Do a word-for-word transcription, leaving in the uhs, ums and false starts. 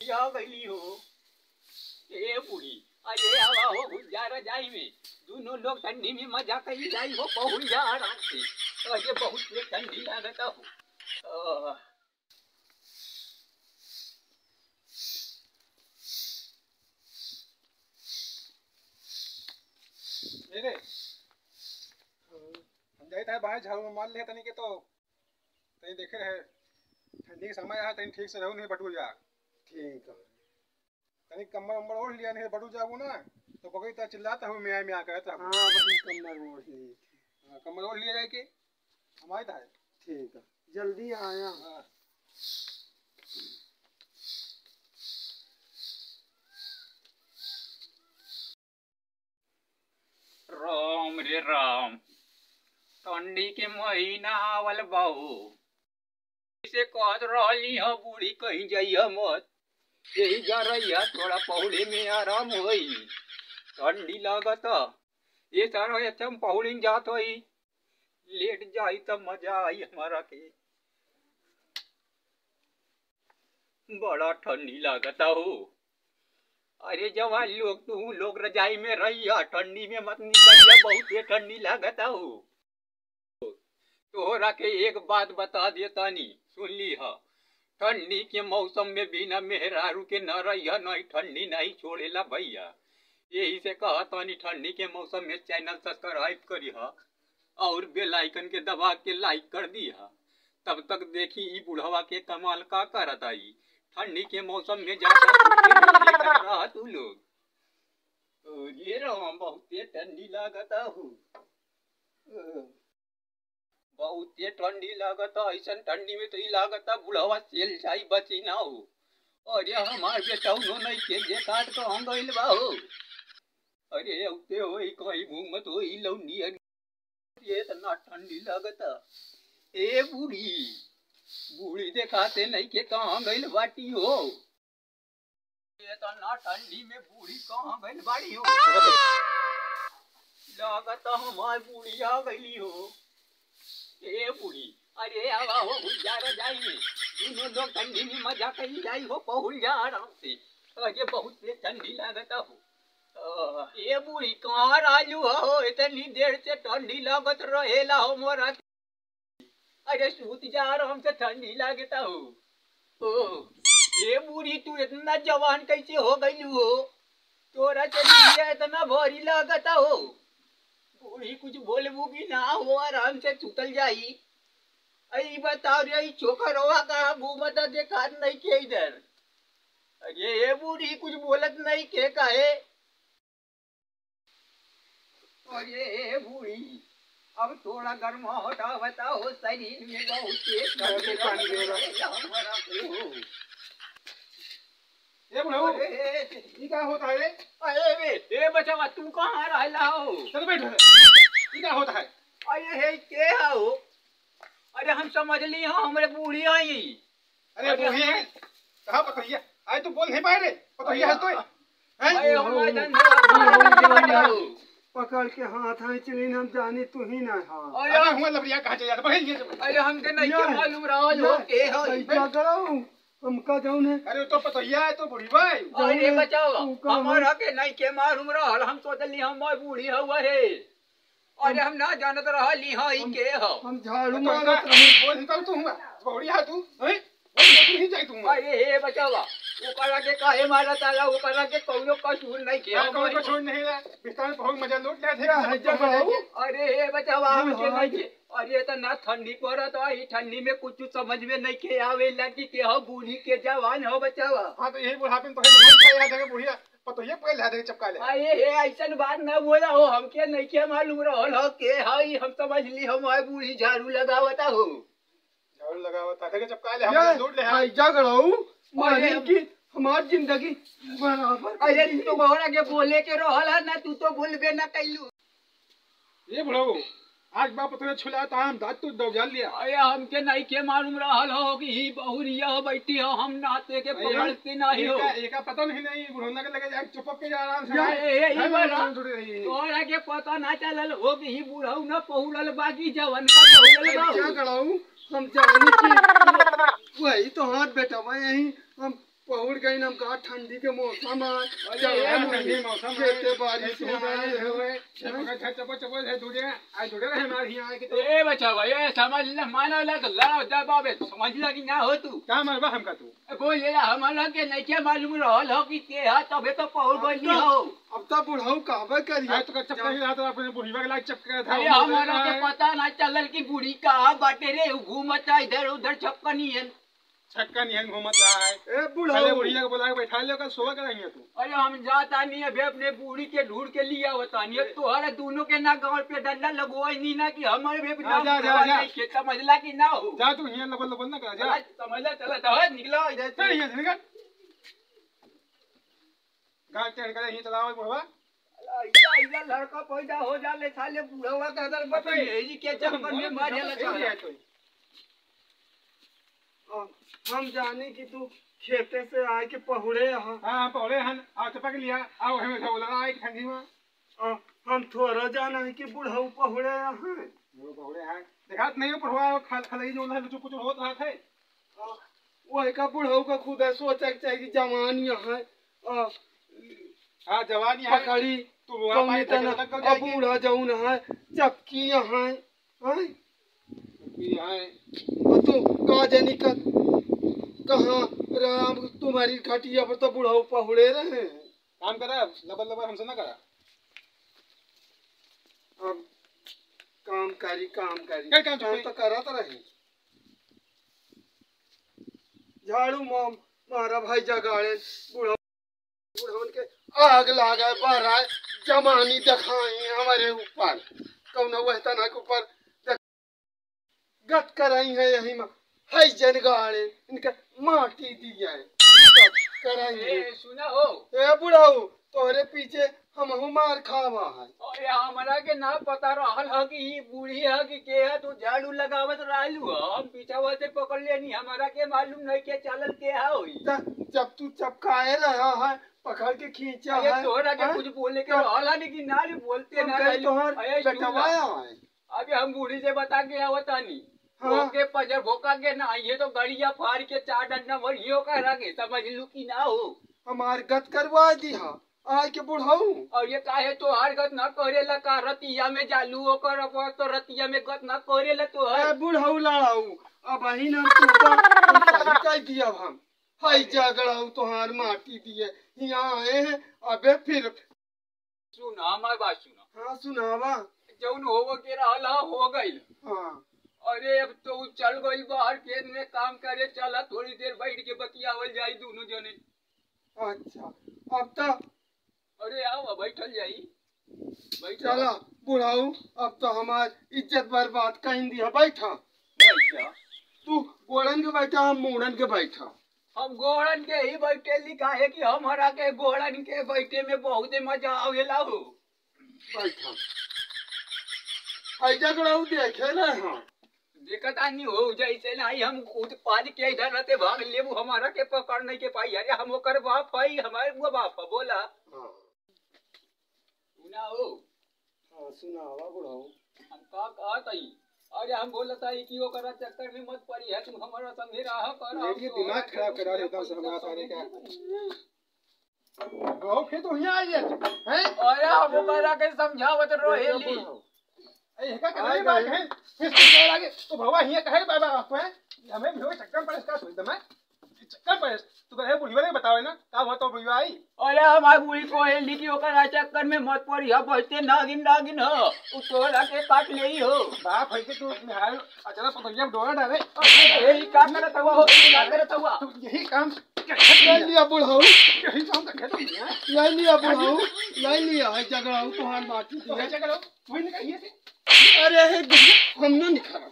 जा गइली हो। ए बूढ़ी, अरे आवा हो, घुस जा रजाई में। दुनो लोग ठंडी में मजा करी जाई हो, पहुल जा आराम से। अरे बहुत तेज ठंडी लागत हो। आह। ए रे, हम जाइत है बाहर, झाड़ू मार ले तनी के तो, तनी देखे रहे, ठंडी के समय है, तनी ठीक से रहू नहीं बटुआ जा। ठीक है। तनी कम्बल उम्बल ओढ़ लिया, नहीं बटुआ जाबू ना, तो बकरी तरह चिल्लात हो, म्याँ म्याँ करत हो। हाँ, वही कम्बल ओढ़ ली। हाँ, कम्बल ओढ़ लिया जाए के, हम आइत है। ठीक है, जल्दी आया। हाँ। राम रे राम, ठंडी के महीना आवल बा हो। इसे कहत रहली ह बूढ़ी, कहीं जइह मत, यही जा रही है, थोड़ा पहुड़े में आराम होई, ठंडी लागत। ये सारा ये हम पहुड़े में जात होई, लेट जाई त मजा आई हमारा के। बड़ा ठंडी लागत हो। अरे जवान लोग, तू लोग रजाई में रहिया, ठंडी में मत निकलिया, बहुते ठंडी लागत हो। तोहरा के एक बात बता देतानी, सुन लीह, ठंडी के मौसम में बिना मेहरारू के न रहिया, नहीं ठंडी नहीं छोड़ेला भैया। यही से कहतानी, ठंडी के मौसम में channel subscribe करिह और bell icon के दबा के like कर दिह। तब तक देखी ई बुढ़वा के कमाल का करत आई। ठंडी के मौसम में ज्यादा सूती नहीं लेकर रह तू लोग। अरे राम, बहुते ठंडी लागत हो। बहुते ठंडी लागत, ऐसन ठंडी में तो ई लागत बुढ़वा सेल जाई, बची ना हो। अरे हमार बेटौनो नहीं के जे काट कहाँ गइल बा हो। अरे औते होई कहीं घूमत होई लौंडियन। ये इतना ठंडी लागत। ए बूढ़ी, बूढ़ी देखाते नहीं के कहाँ गइल बाटी हो। ये तो ना ठंडी में बूढ़ी कहाँ गइल बाड़ी हो? लागत हमार बूढ़ी आ गइली हो। ए बूढ़ी, अरे आवा हो, घुस जा रजाई में। दुनो लोग ठंडी में मजा करी जाई हो, पहुल जा आराम से। अरे बहुत तेज ठंडी लागत हो। आह, ए बूढ़ी, कहाँ रहलू हो? इतनी देर से ठंडी लागत रहेला हो मोरा। अरे सूत जा आराम से, ठंडी लागता हो। ओ, ए बूढ़ी, तू इतना जवान कैसे हो गइलू हो? तोरा शरीर इतना भारी लागता हो। बूढ़ी, कुछ बोलबू कि ना हो, आराम से सुतल जाई। अई बताओ रे, ई छोकरवा कहाँ घूमता, देखात नहीं के इधर। अरे ए बूढ़ी, कुछ बोलत नहीं के काहे? अरे बूढ़ी, अब थोड़ा गर्मा हटावता हो, शरीर में बहुत तेज गर्मी पानी दे रहा है। हमारा हो। ए बुढ़ऊ, अरे, ई का होता है रे? अरे बे, ए बचवा, तू कहाँ रहला हो? चल बैठ। ई का होता है? अरे हे, के हो? अरे हम समझ ली हो, हमरे बूढ़ी आई। अरे अरे बूढ़ी है, कहाँ पतोहिया? आए तू बोल नहीं पाए रे, पतोहिया है तो। हैं? अरे हमारे धंधा पकड़ के हाथ है, चली हम जानी तू ही ना। हाँ। अरे अरे हम हुआ लबरिया कहाँ चले जाता, बढ़े लिए जब। अरे हमके नहीं के मालूम रहा जो के है। क्या कराऊं? हमका जौन है। अरे तो पतोहिया है तो बूढ़ी भाई। अरे बचाओ, हमारा के नहीं के मालूम रहल, हम सोचली हम बूढ़ी हवा है। अरे हम ना जानत रहली हाँ, ई के ह? हम झाड़ू तो मारत का रही। बोल निकल तू हुआ, बौड़िया तू, हैं? बोल निकल तू ही जाई तू हुआ। अरे हे बचावा, ओकरा के काहे मारत आला? ओकरा के कौनो कसूर नहीं के। हाँ, कौनो कसूर नहीं ला। बिस्तर में बहुत मजा लूट ले थे, क्या है जब जगह हो? अरे हे बचावा, हम के नहीं के। अरे इतना ठंडी पड़त है, ई ठंडी में कुछ समझ में नहीं के आवे लगी के हो बूढ़ी के जवान हो बचावा। हाँ, तो यही बुढ़ापे में तो है, बुढ़िया पतोहिया पहले हाथ के चपका ले। अरे हे, ऐसन बात ना बोला हो, हमके नइखे मालूम रहल हो के हई, हम समझ ली हमार बूढ़ी झाड़ू लगावता हो। झाड़ू लगावता, देखे चपका ले, ये हम लूट ले, हाँ। आई जा गड़ाऊ, मारे अरे कि हमार जिंदगी बराबर कर अरे दी। तू तो घोड़ा के बोले के रहल है ना, तू तो बोलबे ना कैलू। ए बुढ़ऊ, आज बाप तोरे छुला तो हम दांत तो दौड़ लिया। अरे हमके नहीं के मालूम रहल हो कि ही बहुरिया बैठी हो, हम नाते के अरे पकड़ते नहीं हो। एका, एका पता नहीं, नहीं, बुढ़ौना के लगे जाके चुपक के जा आराम से। या, ए, ए, ए, घर में बड़ा, आराम थोड़ी रही। तोरा के पता ना चलल हो कि ही बुढ़ऊ ना पहुड़ल बा कि जवन का पहुड़ल बा। क्या कराऊं? हम जानी कि वही तो हाथ बेटा बा यही, हम पहुड़ गई ना, हम कहा ठंडी के मौसम है। अरे चला यार, हम ठंडी मौसम है। खेते बाड़ी से आए हैं। चपका, चपका, चपका है, दूरे, आज दूरे रहे हमारे यहाँ आए के तो। ए बच्चा भाई, ए समझ ले, माना ला तो लड़ा जा बाबे, समझ ला कि ना हो तू। का मारबा हमका तू? ए बोल ये हमारा के नहीं क्या मालूम रहल हो कि के है, तबे तो पहुड़ अब गई तो, हो। अब तो बुढ़ऊ कहबे करिए। आज तो चपका ही रहा था, अपने बुढ़िया के लायक चपका था, अरे वो हमारा बोल रहा के है। पता ना चलल कि बूढ़ी कहाँ बाटे रे, घूमत है इधर उधर चपका नहीं है। छक्का निहन घूमत रहा है। ए बुढ़ऊ। पहले बुढ़िया के बुला के बैठा ले, ओकर सोवा कराइए तू। अरे हम जाता नहीं, अबे अपने बूढ़ी के ढूंढ के लिया होता नहीं, तोहरे दोनों के ना गांव पे डंडा लगवाई नहीं ना कि हमारे भी हाँ, नाम जा, जा, बुढ़वा जा। नहीं के, समझला कि ना हो। जा तू हियां लबल लबल ना करा, जा। अरे समझला, चला, चला, निकला इधर से। चल हियां से निकल। गाल टेढ़ करे हियां चलावे बुढ़वा। अला, ऐसा, ऐसा लड़का पैदा हो जाले साले बुढ़वा के अगर बता, यही के चक्कर में मार जाला साला। आ, हम जाने कि तू खेते से आए के पहुड़े ह। हाँ, हाँ, पहुड़े हन। आ, चपक लिया। आ, वही में झोलरा आए के ठंडी में। आ, हम थोड़ा जाना है कि बुढ़ऊ पहुड़े हैं। वो पहुड़े हैं। देखात नहीं हो, पढ़वा खल-, खलई जो है, लुचुर पुचुर होत रहत है। आ, वही का बुढ़ऊ का खुद है, सोचे के चाहिए कि जवानी है। आ, हाँ, जवानी है। पकड़ी, तू वहाँ कौनी पानी तना, लग जाएगी। अब बूढ़ा जौन है, चपकी है। हैं? ये आए। और तू का जानी का, कहाँ राम तुम्हारी खटिया पर तो बुढ़ऊ पहुड़े रहे हैं। काम करा, लबर लबर हमसे ना करा। अब काम करी, काम करी। क्या काम काम चुकाई? तो करत रहे। झाड़ू माम-, मारा भाई जगाड़े, बुढ़ऊ बुढ़वन के आग लागे, बहराए, जमानी देखाई हमारे ऊपर, कौनो वहतना के ऊपर देख-, गत कराई है यही में, है जन गाड़े, इनके माटी दिए, सब कराई है। ए, सुना हो। ए बुढ़ऊ, तोहरे पीछे हमहू मार खावा है। अरे, हमरा के ना पता रहल ह कि ई बूढ़ी ह कि के ह, तू झाड़ू लगावत रहलू ह, हम पीछावा से पकड़ लेनी, हमरा के मालूम नहीं के चलल के ह होई। त जब तू चपकाए रहा है, पकड़ के खींचा अरे, है, तोहरा के हैं? कुछ बोले के तब रहल ह, लेकिन ना रे, बोलते हम ना कहीं रहलू। तोहर अरे, सुन बेटवा ना। है। अबे हम बूढ़ी से बता के आवत तानी। हाँ। ओके पजर भोका के ना, ये तो गड़िया फाड़ के चार डंडा भर ये ओकरा के, समझ लू कि ना हो? हमार गत करवा दिहा, आय के बुढ़ऊ। और ये काहे तोहार गत ना करेला का? रतिया में जालू ओकर, अब तो रतिया में गत ना करेला तोहार। ए बुढ़ऊ लड़ाऊ, अब अही ना तू तो, हम सही कह दिया हम। हाय जागड़ाऊ तोहार माटी दिए, यहाँ आए हैं, अबे फिर सुना, हमार बात सुना। हाँ, सुनावा। जौन होवे के रहल ह, हो गइल। हाँ। अरे, अब तो उ चल गइल बाहर खेत में काम करे, चला थोड़ी देर बैठ के बतियावल जाई दोनों जने। अच्छा, अब तो अरे, आवा, बैठल जाई। बैठा। चला, बुढ़ऊ, अब तो हमार इज्जत बर्बाद कइन दिया। बैठा। बैठा। तू गोड़न के बैठा, हम मूड़न के बैठा। हम गोड़न के ही बैठे ली, काहे कि हमरा के गोड़न के बैठे में बहुते मजा आवेला हो। बैठा। ऐजा कड़ाऊ देखे ना हम। देखत आनी हो, जैसे नाही हम कूद पाद के इधर रहते भाग लेबू, हमारा के पकड़ नहीं के पाई। अरे हम ओकर बाप हई, हमारे बुआ बाप ह, बोला। हाँ। सुना हो। हाँ, सुनावा बुढ़ऊ। हम का कहत हई? अरे हम बोलत हई कि ओकरा चक्कर में मत पड़ी है, तू हमारा संगे रहा कर। ये दिमाग खराब करा देता हूँ हमारा सारे का। बुढ़ऊ फिर तो यहाँ आ गया, हैं? अरे हम ओकरा के समझावत रहे ली। बुढ़ऊ। अरे, एका कहे बात है, फिर से कहे लागे, तो भवा हिया कहे बाबा आपको है, हमें भी हो चक्कर पड़े इसका सोच दमा, चक्कर पड़े, तू कहे बुढ़िया ने बतावे ना, का हुआ तो बुढ़िया आई? अरे, हमार बुढ़ी को है, लिखी ओकर चक्कर में मत पड़ी, अब बचते नागिन, नागिन हो, उ तोरा के काट लेई हो। बाप है कि तू अपने हाल, अचानक पतंगिया में डोरा डाले। अरे, यही का करत हुआ हो, यही का करत हुआ? तू यही काम कर लिया बुढ़ऊ। यही काम कर लिया। ले लिया बुढ़ऊ, ले लिया, है झगड़ाऊ, तोहार बात होती है। झगड़ाऊ, वही निकालिए थे। अरे, हे बुढ़ऊ, हम ना निकाला।